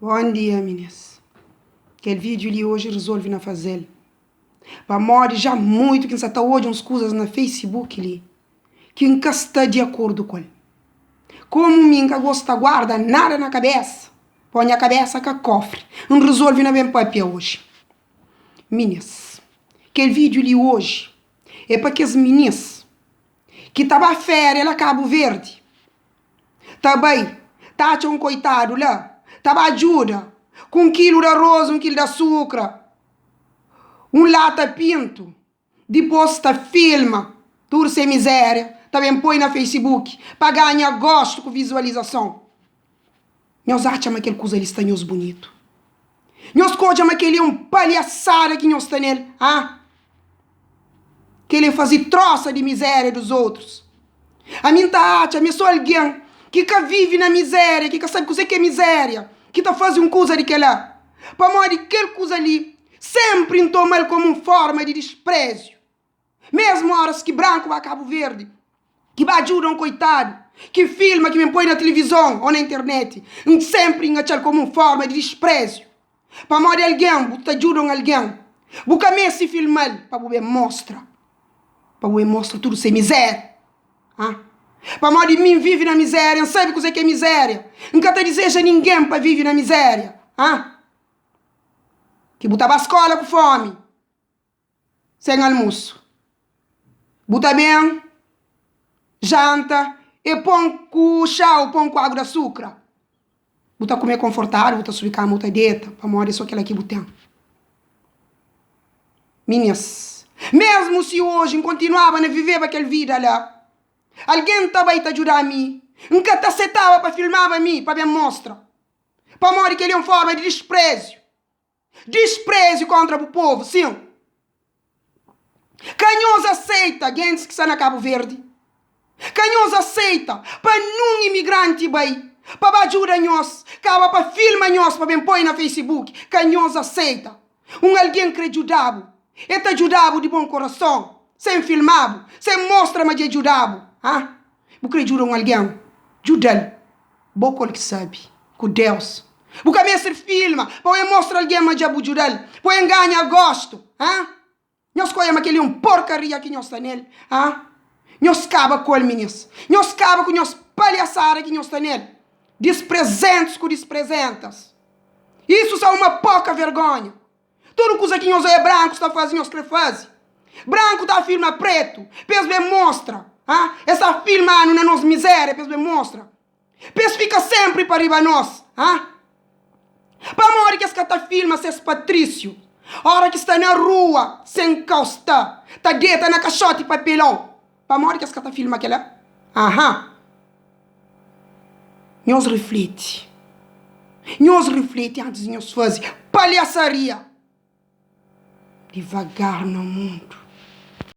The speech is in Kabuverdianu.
Bon dia minis. Kel vídeo li hoje resolvi na fazel pamodi já muito ki nsa ta odja uns kuzas na Facebook li ki nka sta di akordu ku el. Komu mi nka gosta guarda nada na kabesa, po nha kabesa ka kofri, nresolvi na ben papia hoje. Minis, kel vídeo li hoje é pa kes minis ki ta ba féria la Kabu Verdi. Ta bai, ta atxa un koitadu la, ta ba djuda ku un kilu di arroz, un kilu di asukra, un lata pintu. Dipos ta filma tudu se mizeria, ta ben poi na Facebook pa ganha gostu ku vizualizason. Nhos atxa ma kel kuza li sta nhos bunitu? Nhos ka odja ma kel-li é un palhasada ki nhos sta nel, ha? Kel-li é faze trósa di mizéria dos otrus. Ami N ta atxa ma é sô algen ki ka vive na mizéria, ki ka sabe kuzê ki é mizéria, ki ta faze un kuza di kel-la. Pamodi kel kuza li sénpri N toma-l kómu un fórma di dispréziu. Mesmu oras ki branku ba Kabu Verdi, ki ba djuda un koitadu, ki filma, ki ben poi na tilivizon o na internet, N senpri N atxal komu un forma di dispreziu. Pamodi algen, bu ta djuda un algen, bu ka meste filma-l pa bu ben mostra, pa bu ben mostra tudu se mizeria. Ha? Pamodi mi N vive na mizeria, N sabe kuze ki é mizeria. N ka ta dizeja ningen pa vive na mizeria. Ha? Ki bu ta ba skola ku fomi. Sen almusu. Bu ta ben janta e pon ku xa o pon ku agu di asukra. Bu ta kume konfortadu, bu ta subi kama bu ta deta, pamodi e so kila ki bu ten. Minis, mesmu si oji N kontinuaba na viveba kel vida la, algen ta bai ta djuda mi, N ka ta setaba pa filmaba mi pa ben mostra, pamodi kel-li é un forma di dispreziu. Dispreziu kontra bu povu, sin. Ka nhos aseita gentis ki sta na Kabu Verdi. Ka nhos aseita pa nun imigranti bai pa ba djuda nhos, kaba pa filma nhos pa ben poi na Facebook. Ka nhos aseita. Un algen kre djuda-bu, e ta djuda-bu di bon korason, sen filma-bu, sen mostra ma dja e djuda-bu. Ha? Bu kre djuda un algen? Djuda-l. Bo kol ki sabe, ku Deus. Bu ka meste filma pa bu mostra algen ma dja bu djuda-l, pa bu ganha gostu. Ha? Nhos ka oia ma kel-li é un porkaria ki nhos sta nel? Ha? Nhos kaba ku el, minis. Nhos kaba ku nhos palhasada ki nhos sta nel. Disprezentus ku disprezentas. Isu sa uma poka vergonha. Tudu kuza ki nhos oia brankus ta faze, nhos kre faze. Branku ta filma pretu pa es ben mostra. Ha? Es ta filma-nu na nos mizeria pa es ben mostra. Pa es fika senpri pa riba nos. Ha? Pamodi ki es ka ta filma ses patrísiu ora ki sta na rua sen kau sta ta deta na kaxoti papelon? Pamodi ki es ka ta filma kela? Aha! Nhos rifliti. Nhos rifliti antis di nhos faze palhasaria. Divagar na mundu.